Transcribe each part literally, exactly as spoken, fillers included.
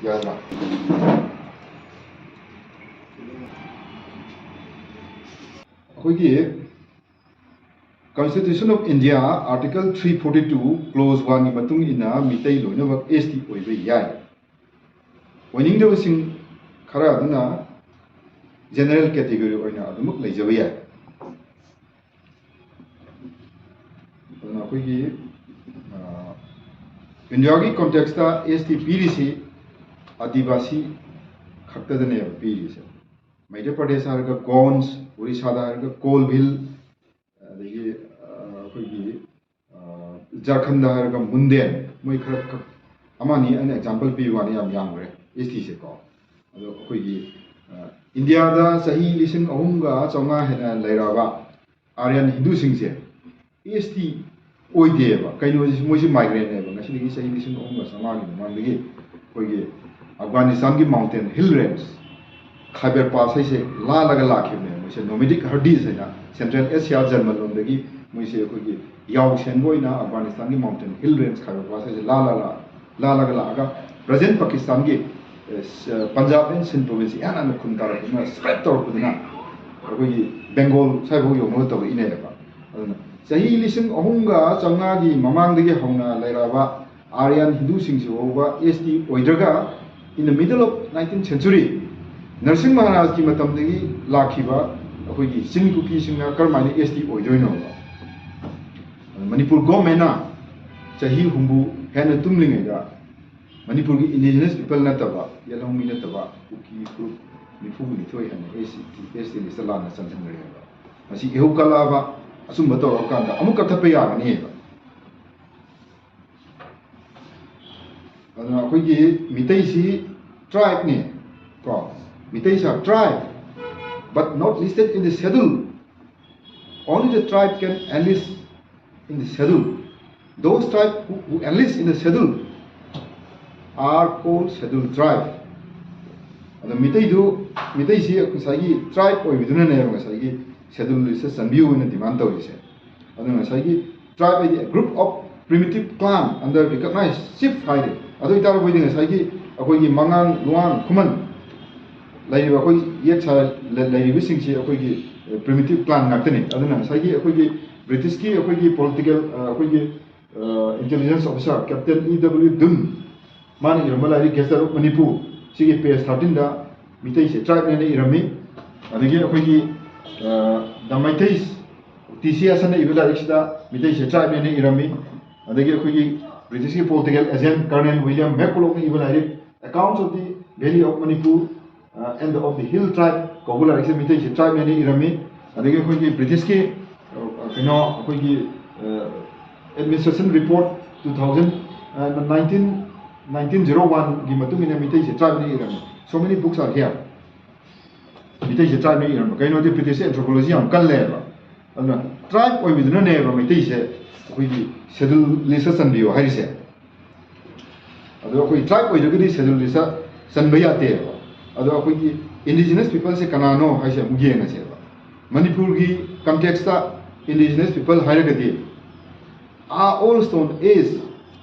ꯌꯥꯔꯕ? ꯑꯩꯈꯣꯏꯒꯤ Constitution of India Article three forty two Clause one ꯒꯤ ꯃꯇꯨꯡ ꯏꯟꯅ ꯃꯤꯇꯩ ꯂꯣꯏꯅꯃꯛ S T ꯑꯣꯏꯕ ꯌꯥꯏ꯫ ꯑꯣꯏꯅꯤꯡꯗꯕꯁꯤꯡ ꯈꯔ ꯑꯗꯨꯅ general category ꯑꯣꯏꯅ ꯑꯗꯨꯃꯛ ꯂꯩꯖꯕ ꯌꯥꯏ꯫ ꯑꯗꯨꯅ ꯑꯩꯈꯣꯏꯒꯤ, ꯑ, ꯏꯟꯗꯤꯌꯥꯒꯤ context ꯇ S T ꯄꯤꯔꯤꯁꯤ ꯑꯥꯗꯤꯕꯥꯁꯤ ꯈꯛꯇꯗꯅꯦꯕ ꯄꯤꯔꯤꯁꯦ꯫ ꯃꯩꯙ꯭ꯌ ꯄ꯭ꯔꯗꯦꯁ ꯍꯥꯏꯔꯒ ꯒꯣꯟꯁ, ꯑꯣꯔꯤꯁꯥꯗ ꯍꯥꯏꯔꯒ ꯀꯣꯜꯚꯤꯜ, ꯑꯗꯒꯤ, ꯑ, ꯑꯩꯈꯣꯏꯒꯤ, ꯑ, ꯖꯥꯔꯈꯟꯗ ꯍꯥꯏꯔꯒ ꯃꯨꯟꯗꯦꯟ, ꯃꯣꯏ ꯈꯔ ꯈꯛ, ꯑꯃꯅꯤ ꯑꯩꯅ example ꯄꯤꯕ ꯋꯥꯅꯤ, ꯌꯥꯝ ꯌꯥꯝꯈ꯭ꯔꯦ S T ꯁꯦꯀꯣ꯫ ꯑꯗꯣ ꯑꯩꯈꯣꯏꯒꯤ, ꯑ, ꯏꯟꯗꯤꯌꯥꯗ ꯆꯍꯤ ꯂꯤꯁꯤꯡ ꯑꯍꯨꯝꯒ ꯆꯥꯝꯃꯉꯥ ꯍꯦꯟꯅ ꯂꯩꯔꯛꯑꯕ ꯑꯥꯔꯌꯟ ꯍꯤꯟꯗꯨꯁꯤꯡꯁꯦ S T ꯑꯣꯏꯗꯦꯕ꯫ ꯀꯩꯅꯣ ꯍꯥꯏꯁꯤ, ꯃꯣꯏꯁꯤ migrant ꯅꯦꯕ꯫ ꯉꯁꯤꯗꯒꯤ ꯆꯍꯤ ꯂꯤꯁꯤꯡ ꯑꯍꯨꯝꯒ ꯆꯥꯝꯃꯉꯥꯒꯤ ꯃꯃꯥꯡꯗꯒꯤ ꯑꯩꯈꯣꯏꯒꯤ ꯑꯐꯒꯥꯅꯤꯁꯇꯥꯟꯒꯤ mountain hill range, ꯈꯥꯏꯕꯔ ꯄꯥꯁ ꯍꯥꯏꯁꯦ ꯂꯥꯜꯂꯒ ꯂꯥꯛꯈꯤꯕꯅꯦ꯫ ꯃꯣꯏꯁꯦ nomadic Hardis ꯍꯥꯏꯅ Central Asia, ꯖꯔꯃꯟ ꯂꯣꯝꯗꯒꯤ ꯃꯣꯏꯁꯦ ꯑꯩꯈꯣꯏꯒꯤ ꯌꯥꯎꯁꯦꯟꯕ ꯑꯣꯏꯅ ꯑꯐꯒꯥꯅꯤꯁꯇꯥꯟꯒꯤ mountain hill range ꯈꯥꯏꯕꯔ ꯄꯥꯁ ꯍꯥꯏꯁꯦ ꯂꯥꯜꯂ ꯂꯥ-, ꯂꯥꯜꯂꯒ ꯂꯥꯛꯑꯒ present ꯄꯥꯀꯤꯁꯇꯥꯟꯒꯤ, ꯑꯦ, ꯁ-, ꯄꯟꯖꯥꯕ and Sindh province ꯏꯍꯥꯟ ꯍꯥꯟꯅ ꯈꯨꯟ ꯇꯥꯔꯛꯇꯨꯅ spread ꯇꯧꯔꯛꯄꯗꯨꯅ ꯑꯩꯈꯣꯏꯒꯤ ꯕꯦꯡꯒꯣꯜ ꯁ꯭ꯋꯥꯏꯐꯥꯎ ꯌꯧꯅꯕ ꯇꯧꯔꯛꯏꯅꯦꯕ꯫ ꯑꯗꯨꯅ ꯆꯍꯤ ꯂꯤꯁꯤꯡ ꯑꯍꯨꯝꯒ ꯆꯥꯝꯃꯉꯥꯒꯤ ꯃꯃꯥꯡꯗꯒꯤ ꯍꯧꯅ ꯂꯩꯔꯛꯑꯕ ꯑꯥꯔꯌꯟ ꯍꯤꯟꯗꯨꯁꯤꯡꯁꯤ ꯐꯥꯎꯕ S T ꯑꯣꯏꯗ꯭ꯔꯒ, in the middle of nineteenth century, ꯅꯔꯁꯤꯡ ꯃꯍꯥꯔꯥꯖꯀꯤ ꯃꯇꯝꯗꯒꯤ ꯂꯥꯛꯈꯤꯕ ꯑꯩꯈꯣꯏꯒꯤ ꯆꯤꯡ ꯀꯨꯀꯤꯁꯤꯡꯅ ꯀꯔꯝꯍꯥꯏꯅ S T ꯑꯣꯏꯗꯣꯏꯅꯣꯕ? ꯑꯗ ꯃꯅꯤꯄꯨꯔ government ꯅ ꯆꯍꯤ ꯍꯨꯝꯐꯨ ꯍꯦꯟꯅ ꯇꯨꯝꯂꯤꯉꯩꯗ ꯃꯅꯤꯄꯨꯔꯒꯤ indigenous people ꯅꯠꯇꯕ, ꯌꯦꯜꯍꯧꯃꯤ ꯅꯠꯇꯕ, ꯀꯨꯀꯤ ꯐꯨꯔꯨꯞ ꯅꯤꯐꯨ ꯅꯤꯊꯣꯏ ꯍꯦꯟꯅ S T, S T list ꯇ ꯂꯥꯟꯅ ꯆꯟꯁꯤꯟꯈ꯭ꯔꯦꯕ꯫ ꯃꯁꯤ ꯏꯍꯧ ꯀꯜꯂꯛꯑꯕ, ꯑꯆꯨꯝꯕ ꯇꯧꯔꯛꯑꯀꯥꯟꯗ ꯑꯃꯨꯛ ꯀꯛꯊꯠꯄ ꯌꯥꯒꯅꯤꯕ꯫ ꯑꯗꯨꯅ ꯑꯩꯈꯣꯏꯒꯤ ꯃꯤꯇꯩꯁꯤ tribe ꯅꯤ ꯀꯣ, ꯃꯤꯇꯩꯁꯤ tribe, but not listed in the schedule. Only the tribe can enlist in the schedule. Those tribe who, who enlist in the schedule are called scheduled tribe. ꯑꯗꯣ ꯃꯤꯇꯩꯗꯨ, ꯃꯤꯇꯩꯁꯤ ꯉꯁꯥꯏꯒꯤ tribe ꯑꯣꯏꯕꯗꯨꯅꯅꯦꯕ ꯉꯁꯥꯏꯒꯤ schedule list ꯇ ꯆꯟꯕꯤꯌꯨ ꯍꯥꯏꯅ demand ꯇꯧꯔꯤꯁꯦ꯫ ꯑꯗꯨꯅ ꯉꯁꯥꯏꯒꯤ tribe ꯍꯥꯏꯗꯤ group of primitive clan under recognized chief ꯍꯥꯏꯔꯦ꯫ ꯑꯗꯨ ꯑꯣꯏꯇꯥꯔꯕꯣꯏꯗꯤ ꯉꯁꯥꯏꯒꯤ ꯑꯩꯈꯣꯏꯒꯤ ꯃꯉꯥꯡ, ꯂꯨꯋꯥꯡ, ꯈꯨꯃꯟ ꯂꯩꯔꯤꯕ ꯑꯩꯈꯣꯏ ꯌꯦꯠ ꯁꯥ-, ꯂꯩ-, ꯂꯩꯔꯤꯕꯁꯤꯡꯁꯤ ꯑꯩꯈꯣꯏꯒꯤ, ꯑ, primitive clan ꯉꯥꯛꯇꯅꯤ꯫ ꯑꯗꯨꯅ ꯉꯁꯥꯏꯒꯤ ꯑꯩꯈꯣꯏꯒꯤ ꯕ꯭ꯔꯤꯇꯤꯁꯀꯤ ꯑꯩꯈꯣꯏꯒꯤ political, ꯑ, ꯑꯩꯈꯣꯏꯒꯤ, ꯑ, intelligence officer Captain E W Dunn ꯃꯥꯅ ꯏꯔꯝꯕ ꯂꯥꯏꯔꯤꯛ Gazette of Manipur ꯁꯤꯒꯤ page thirteenꯗ ꯃꯤꯇꯩꯁꯦ tribeꯅꯦꯅ ꯏꯔꯝꯃꯤ꯫ ꯑꯗꯒꯤ ꯑꯩꯈꯣꯏꯒꯤ, ꯑ, The Meiteis, ꯇꯤ ꯁꯤ ꯑꯦꯁꯟꯅ ꯏꯕ ꯂꯥꯏꯔꯤꯛꯁꯤꯗ ꯃꯤꯇꯩꯁꯦ tribeꯅꯦꯅ ꯏꯔꯝꯃꯤ꯫ ꯑꯗꯒꯤ ꯑꯩꯈꯣꯏꯒꯤ ꯕ꯭ꯔꯤꯇꯤꯁꯀꯤ political agent Colonel William McCullochꯅ ꯏꯕ ꯂꯥꯏꯔꯤꯛ Accounts of the Valley of Manipur, ꯑ, and of the Hill Tribe ꯀꯧꯕ ꯂꯥꯏꯔꯤꯛꯁꯦ ꯃꯤꯇꯩꯁꯦ tribeꯅꯦꯅ ꯏꯔꯝꯃꯤ꯫ ꯑꯗꯒꯤ ꯑꯩꯈꯣꯏꯒꯤ ꯕ꯭ꯔꯤꯇꯤꯁꯀꯤ, ꯑ, ꯀꯩꯅꯣ, ꯑꯩꯈꯣꯏꯒꯤ, ꯑ, administration report two thousand, ꯑ, nineteen, nineteen zero oneꯒꯤ ꯃꯇꯨꯡ ꯏꯟꯅ ꯃꯤꯇꯩꯁꯦ tribeꯅꯦꯅ ꯏꯔꯝꯃꯤ꯫ So many books are here꯫ ꯃꯤꯇꯩꯁꯦ tribeꯅꯦꯅ ꯏꯔꯝꯕ꯫ ꯀꯩꯅꯣꯗꯤ ꯕ꯭ꯔꯤꯇꯤꯁꯁꯦ anthropology ꯌꯥꯝ ꯀꯜꯂꯦꯕ꯫ ꯑꯗꯨꯅ tribe ꯑꯣꯏꯕꯗꯨꯅꯅꯦꯕ ꯃꯩꯇꯩꯁꯦ ꯑꯩꯈꯣꯏꯒꯤ schedule listꯇ ꯆꯟꯕꯤꯌꯣ ꯍꯥꯏꯔꯤꯁꯦ꯫ ꯑꯗꯣ ꯑꯩꯈꯣꯏ tribe ꯑꯣꯏꯗ꯭ꯔꯒꯗꯤ schedule listꯇ ꯆꯟꯕ ꯌꯥꯗꯦꯕ꯫ ꯑꯗꯣ ꯑꯩꯈꯣꯏꯒꯤ indigenous peopleꯁꯦ ꯀꯅꯥꯅꯣ ꯍꯥꯏꯁꯦ ꯑꯃꯨꯛ ꯌꯦꯡꯉꯁꯦꯕ꯫ ꯃꯅꯤꯄꯨꯔꯒꯤ contextꯇ indigenous people ꯍꯥꯏꯔꯒꯗꯤ ꯑꯥ old stone age,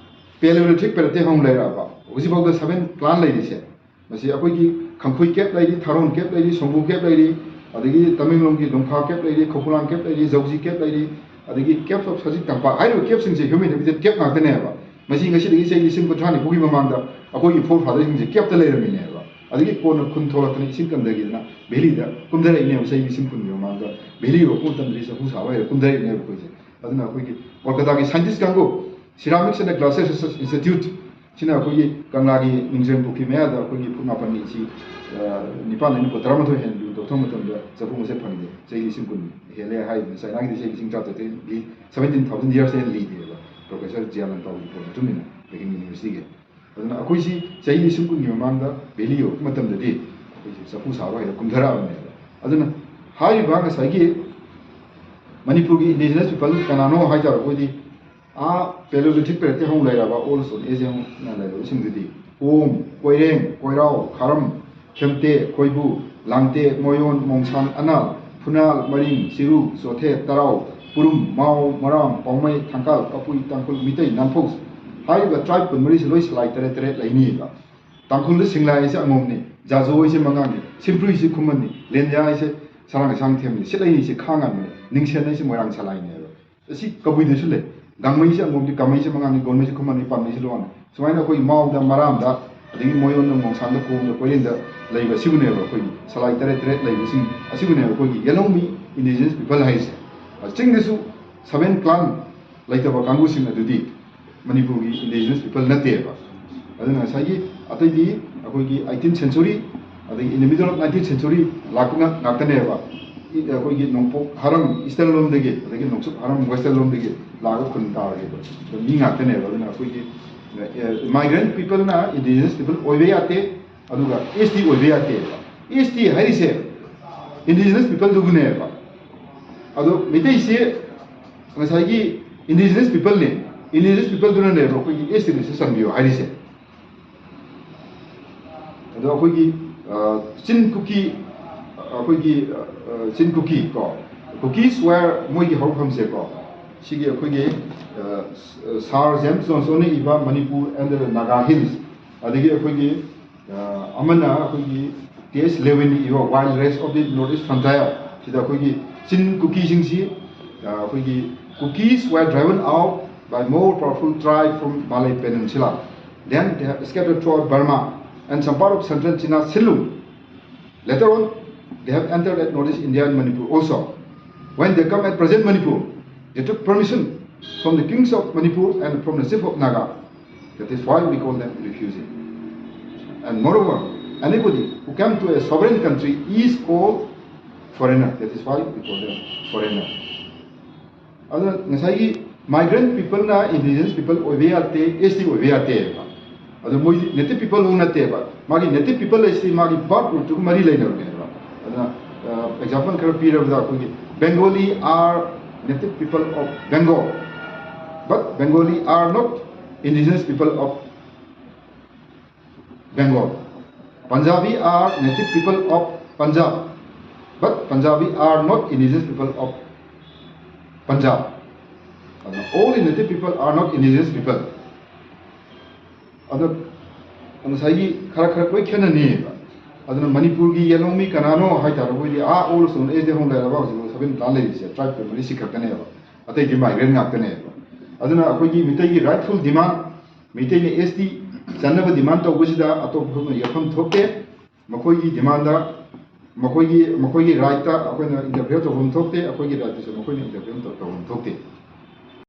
Paleolithic periodꯇꯩ ꯍꯧꯅ ꯂꯩꯔꯛꯑꯕ, ꯍꯧꯖꯤꯛꯐꯥꯎꯗ seven clan ꯂꯩꯔꯤꯁꯦ꯫ ꯃꯁꯤ ꯑꯩꯈꯣꯏꯒꯤ ꯈꯪꯈꯨꯏ cape ꯂꯩꯔꯤ, ꯊꯥꯔꯣꯟ cape ꯂꯩꯔꯤ, ꯁꯣꯡꯕꯨ cape ꯂꯩꯔꯤ, ꯑꯗꯒꯤ ꯇꯃꯦꯡꯂꯣꯡꯒꯤ ꯂꯨꯡꯈꯥ cape ꯂꯩꯔꯤ, ꯈꯧꯄꯨꯂꯥꯡ cape ꯂꯩꯔꯤ, ꯖꯧꯖꯤ cape ꯂꯩꯔꯤ, ꯑꯗꯒꯤ capes of ꯁꯖꯤꯛ ꯇꯝꯄꯥꯛ ꯍꯥꯏꯔꯤꯕ capeꯁꯤꯡꯁꯦ human habitat cape ꯉꯥꯛꯇꯅꯦꯕ꯫ ꯃꯁꯤ ꯉꯁꯤꯗꯒꯤ ꯆꯍꯤ ꯂꯤꯁꯤꯡ ꯀꯨꯟꯊ꯭ꯔꯥ ꯅꯤꯐꯨꯒꯤ ꯃꯃꯥꯡꯗ ꯑꯩꯈꯣꯏꯒꯤ forefatherꯁꯤꯡꯁꯦ capeꯇ ꯂꯩꯔꯝꯃꯤꯅꯦꯕ꯫ ꯑꯗꯒꯤ ꯀꯣꯟꯅ ꯈꯨꯟ ꯊꯣꯛꯂꯛꯇꯅ ꯏꯁꯤꯡ ꯀꯪꯊꯈꯤꯗꯅ valleyꯗ ꯀꯨꯝꯊꯔꯛꯏꯅꯦꯕ ꯆꯍꯤ ꯂꯤꯁꯤꯡ ꯀꯨꯟꯒꯤ ꯃꯃꯥꯡꯗ valley ꯌꯧꯔꯛꯄ ꯃꯇꯝꯗꯗꯤ ꯆꯐꯨ ꯁꯥꯕ ꯍꯩꯔ ꯀꯨꯝꯊꯔꯛꯏꯅꯦꯕ ꯑꯩꯈꯣꯏꯁꯦ꯫ ꯑꯗꯨꯅ ꯑꯩꯈꯣꯏꯒꯤ ꯀꯣꯜꯀꯇꯥꯒꯤ scientist ꯀꯥꯡꯕꯨ Ceramics and Glass Research Institute ꯁꯤꯅ ꯑꯩꯈꯣꯏꯒꯤ ꯀꯪꯂꯥꯒꯤ ꯃꯤꯡꯖꯦꯜ ꯄꯨꯈ꯭ꯔꯤ ꯃꯌꯥꯗ ꯑꯩꯈꯣꯏꯒꯤ ꯐꯨꯠ ꯃꯥꯄꯟꯒꯤ ꯏꯁꯤꯡ, ꯑ, ꯅꯤꯄꯥꯟꯗꯒꯤ ꯐꯨꯠ ꯇꯔꯥꯃꯥꯊꯣꯏ ꯍꯦꯟꯅ ꯂꯨꯊꯣꯛꯄ ꯃꯇꯝꯗ ꯆꯐꯨ ꯃꯁꯛ ꯐꯪꯗꯦ꯫ ꯆꯍꯤ ꯂꯤꯁꯤꯡ ꯀꯨꯟ ꯍꯦꯜꯂꯦ ꯍꯥꯏꯗꯅ ꯆꯥꯏꯅꯥꯒꯤꯗꯤ ꯆꯍꯤ ꯂꯤꯁꯤꯡ ꯇꯔꯥꯇꯔꯦꯠꯇꯩ ꯂꯤ-, seventeen thousand years ꯍꯦꯟꯅ ꯂꯤꯗꯦꯕ꯫ Professor Jia Lantau report ꯃꯇꯨꯡ ꯏꯟꯅ Peking Universityꯒꯤ꯫ ꯑꯗꯨꯅ ꯑꯩꯈꯣꯏꯁꯤ ꯆꯍꯤ ꯂꯤꯁꯤꯡ ꯀꯨꯟꯒꯤ ꯃꯃꯥꯡꯗ valley ꯌꯧꯔꯛꯄ ꯃꯇꯝꯗꯗꯤ ꯑꯩꯈꯣꯏꯁꯤ ꯆꯐꯨ ꯁꯥꯕ ꯍꯩꯔ ꯀꯨꯝꯊꯔꯛꯑꯕꯅꯦꯕ꯫ ꯑꯗꯨꯅ ꯍꯥꯏꯔꯤꯕ ꯉꯁꯥꯏꯒꯤ ꯃꯅꯤꯄꯨꯔꯒꯤ indigenous people ꯀꯅꯥꯅꯣ ꯍꯥꯏ ꯇꯥꯔꯒꯗꯤ ꯑꯥ Paleolithic periodꯇꯩ ꯍꯧꯅ ꯂꯩꯔꯕ old stone age ꯍꯧꯅ ꯂꯩꯔꯕꯁꯤꯡꯗꯨꯗꯤ ꯀꯣꯝ, ꯀꯣꯏꯔꯦꯡ, ꯀꯣꯏꯔꯥꯎ, ꯈꯥꯔꯝ, ꯈꯦꯝꯇꯦ, ꯈꯣꯏꯕꯨ, ꯂꯥꯡꯇꯦ, ꯃꯣꯌꯣꯟ, ꯃꯣꯡꯁꯥꯡ, ꯑꯅꯥꯜ, ꯐꯨꯅꯥꯜ, ꯃꯔꯤꯡ, ꯆꯤꯔꯨ, ꯆꯣꯊꯦ, ꯇꯔꯥꯎ, ꯄꯨꯔꯨꯝ, ꯃꯥꯎ, ꯃꯔꯥꯝ, ꯄꯥꯎꯃꯩ, ꯊꯥꯡꯀꯥꯜ, ꯀꯄꯨꯏ, ꯇꯥꯡꯈꯨꯜ, ꯃꯤꯇꯩ, ꯅꯥꯟꯐꯧ ꯍꯥꯏꯔꯤꯕ tribe ꯀꯨꯟꯃꯔꯤꯁꯦ ꯂꯣꯏ ꯁꯂꯥꯏ ꯇꯔꯦꯠ ꯇꯔꯦꯠ ꯂꯩꯅꯤꯕ꯫ ꯇꯥꯡꯈꯨꯜꯗ ꯁꯤꯡꯂꯥꯏ ꯍꯥꯏꯁꯦ ꯑꯉꯣꯝꯅꯤ, ꯖꯥꯖꯣ ꯍꯥꯏꯁꯦ ꯃꯉꯥꯡꯅꯤ, ꯁꯤꯝꯄ꯭ꯔꯨꯏꯁꯦ ꯈꯨꯃꯟꯅꯤ, ꯂꯦꯟꯌꯥ ꯍꯥꯏꯁꯦ ꯁꯔꯥꯡ ꯁꯥꯡꯊꯦꯝꯅꯤ, ꯁꯤꯠꯂꯩꯅꯤꯁꯦ ꯈꯥ ꯉꯥꯟꯕꯅꯤ, ꯅꯤꯡꯁꯦꯟ ꯍꯥꯏꯁꯦ ꯃꯣꯏꯔꯥꯡ ꯁꯂꯥꯏꯅꯦꯕ꯫ ꯑꯁꯤ ꯀꯕꯨꯏꯗꯁꯨ ꯂꯩ꯫ ꯒꯥꯡꯃꯩꯁꯦ ꯑꯉꯣꯝꯗꯤ, ꯀꯃꯩꯁꯦ ꯃꯉꯥꯡꯅꯤ, ꯒꯣꯟꯃꯩꯁꯦ ꯈꯨꯃꯟꯅꯤ, ꯄꯥꯝꯅꯩꯁꯦ ꯂꯨꯋꯥꯡꯅꯤ꯫ ꯁꯨꯃꯥꯏꯅ ꯑꯩꯈꯣꯏꯒꯤ ꯃꯥꯎꯗ, ꯃꯔꯥꯝꯗ, ꯑꯗꯒꯤ ꯃꯣꯏꯔꯣꯝꯗ, ꯃꯣꯡꯁꯥꯡꯗ, ꯀꯣꯝꯗ, ꯀꯣꯏꯔꯦꯡꯗ ꯂꯩꯕ ꯑꯁꯤꯕꯨꯅꯦꯕ ꯑꯩꯈꯣꯏꯒꯤ ꯁꯂꯥꯏ ꯇꯔꯦꯠ ꯇꯔꯦꯠ ꯂꯩꯕꯁꯤꯡ ꯑꯁꯤꯕꯨꯅꯦꯕ ꯑꯩꯈꯣꯏꯒꯤ ꯌꯦꯂꯣꯡꯃꯤ indigenous people ꯍꯥꯏꯔꯤꯁꯦ꯫ ꯆꯤꯡꯗꯁꯨ seven clan ꯂꯩꯇꯕ ꯀꯥꯡꯕꯨꯁꯤꯡ ꯑꯗꯨꯗꯤ ꯃꯅꯤꯄꯨꯔꯒꯤ indigenous people ꯅꯠꯇꯦꯕ꯫ ꯑꯗꯨꯅ ꯉꯁꯥꯏꯒꯤ ꯑꯇꯩꯗꯤ ꯑꯩꯈꯣꯏꯒꯤ eighteenth century, ꯑꯗꯒꯤ in the middle of nineteenth century ꯂꯥꯛꯄ ꯉꯥꯛ-, ꯉꯥꯛꯇꯅꯦꯕ꯫ ꯏ-, ꯑꯩꯈꯣꯏꯒꯤ ꯅꯣꯡꯄꯣꯛ ꯍꯔꯝ eastern ꯂꯣꯝꯗꯒꯤ, ꯑꯗꯒꯤ ꯅꯣꯡꯆꯨꯞ ꯍꯔꯝ western ꯂꯣꯝꯗꯒꯤ ꯂꯥꯛꯑꯒ ꯈꯨꯟ ꯇꯥꯔꯤꯕ ꯃꯤ ꯉꯥꯛꯇꯅꯦꯕ꯫ ꯑꯗꯨꯅ ꯑꯩꯈꯣꯏꯒꯤ, ꯑꯦ, migrant peopleꯅ indigenous people ꯑꯣꯏꯕ ꯌꯥꯗꯦ, ꯑꯗꯨꯒ S T ꯑꯣꯏꯕ ꯌꯥꯗꯦꯕ꯫ S T ꯍꯥꯏꯔꯤꯁꯦ indigenous peopleꯗꯨꯕꯨꯅꯦꯕ꯫ ꯑꯗꯣ ꯃꯩꯇꯩꯁꯦ ꯉꯁꯥꯏꯒꯤ indigenous peopleꯅꯦ, indigenous peopleꯗꯨꯅꯅꯦꯕ ꯑꯩꯈꯣꯏꯒꯤ S T listꯇ ꯆꯟꯕꯤꯌꯣ ꯍꯥꯏꯔꯤꯁꯦ꯫ ꯑꯗꯣ ꯑꯩꯈꯣꯏꯒꯤ, ꯑ, ꯆꯤꯟ ꯀꯨꯀꯤ, ꯑꯩꯈꯣꯏꯒꯤ, ꯑ, ꯑ, ꯆꯤꯟ ꯀꯨꯀꯤ ꯀꯣ, Kukis were ꯃꯣꯏꯒꯤ ꯍꯧꯔꯛꯐꯝꯁꯦꯀꯣ, ꯁꯤꯒꯤ ꯑꯩꯈꯣꯏꯒꯤ, ꯑ, ꯁ-, Sir James Johnsonꯅ ꯏꯕ Manipur and the Naga Hills, ꯑꯗꯒꯤ ꯑꯩꯈꯣꯏꯒꯤ, ꯑ, ꯑꯃꯅ ꯑꯩꯈꯣꯏꯒꯤ T S Lewinꯅ ꯏꯕ Wild Race of the North East Frontier, ꯁꯤꯗ ꯑꯩꯈꯣꯏꯒꯤ ꯆꯤꯟ ꯀꯨꯀꯤꯁꯤꯡꯁꯤ, ꯑ, ꯑꯩꯈꯣꯏꯒꯤ Kukis were driven out by more powerful tribe from Malay Peninsula. Then they have scattered throughout Burma and some part of central China, Sinlung. Later on, they have entered at Northeast India and Manipur also. When they come at present Manipur, they took permission from the kings of Manipur and from the chief of Naga. That is why we call them refugee. And moreover, anybody who come to a sovereign country is called foreigner. That is why we call them foreigner. ꯑꯗꯨꯅ ꯉꯁꯥꯏꯒꯤ migrant peopleꯅ indigenous people ꯑꯣꯏꯕ ꯌꯥꯗꯦ, S T ꯑꯣꯏꯕ ꯌꯥꯗꯦꯕ꯫ ꯑꯗꯣ ꯃꯣꯏꯗꯤ native people ꯐꯥꯎ ꯅꯠꯇꯦꯕ꯫ ꯃꯥꯒꯤ native people ꯍꯥꯏꯁꯤ ꯃꯥꯒꯤ birth rootꯇꯨꯒ ꯃꯔꯤ ꯂꯩꯅꯕꯅꯦꯕ꯫ ꯑꯗꯨꯅ, ꯑ, example ꯈꯔ ꯄꯤꯔꯕꯗ ꯑꯩꯈꯣꯏꯒꯤ Bengali are native people of Bengal, but Bengali are not indigenous people of Bengal. Punjabi are native people of Punjab, but Punjabi are not indigenous people of Punjab. ꯑꯗꯨꯅ all the native people are not indigenous people꯫ ꯑꯗꯣ ꯉꯁꯥꯏꯒꯤ ꯈꯔ ꯈꯔ ꯂꯣꯏ ꯈꯦꯠꯅꯅꯤꯕ꯫ ꯑꯗꯨꯅ ꯃꯅꯤꯄꯨꯔꯒꯤ ꯌꯦꯜꯍꯧꯃꯤ ꯀꯅꯥꯅꯣ ꯍꯥꯏ ꯇꯥꯔꯕꯗꯤ ꯑꯥ old stone age ꯗꯒꯤ ꯍꯧꯅ ꯂꯩꯔꯕ ꯍꯧꯖꯤꯛ seven ꯇꯥ ꯂꯩꯔꯤꯁꯦ tribe family ꯁꯤ ꯈꯛꯇꯅꯦꯕ꯫ ꯑꯇꯩꯗꯤ migrant ꯉꯥꯛꯇꯅꯦꯕ꯫ ꯑꯗꯨꯅ ꯑꯩꯈꯣꯏꯒꯤ ꯃꯤꯇꯩꯒꯤ rightful demand, ꯃꯤꯇꯩꯅ S T ꯆꯟꯅꯕ demand ꯇꯧꯕꯁꯤꯗ ꯑꯇꯣꯞꯄ ꯈꯨꯟꯅ ꯌꯦꯠꯐꯝ ꯊꯣꯛꯇꯦ꯫ ꯃꯈꯣꯏꯒꯤ demand ꯗ, ꯃꯈꯣꯏꯒꯤ, ꯃꯈꯣꯏꯒꯤ right ꯇ ꯑꯩꯈꯣꯏꯅ interfere ꯇꯧꯐꯝ ꯊꯣꯛꯇꯦ, ꯑꯩꯈꯣꯏꯒꯤ right ꯇꯁꯨ ꯃꯈꯣꯏꯅ interfere ꯇꯧ-, ꯇꯧꯐꯝ ꯊꯣꯛꯇꯦ꯫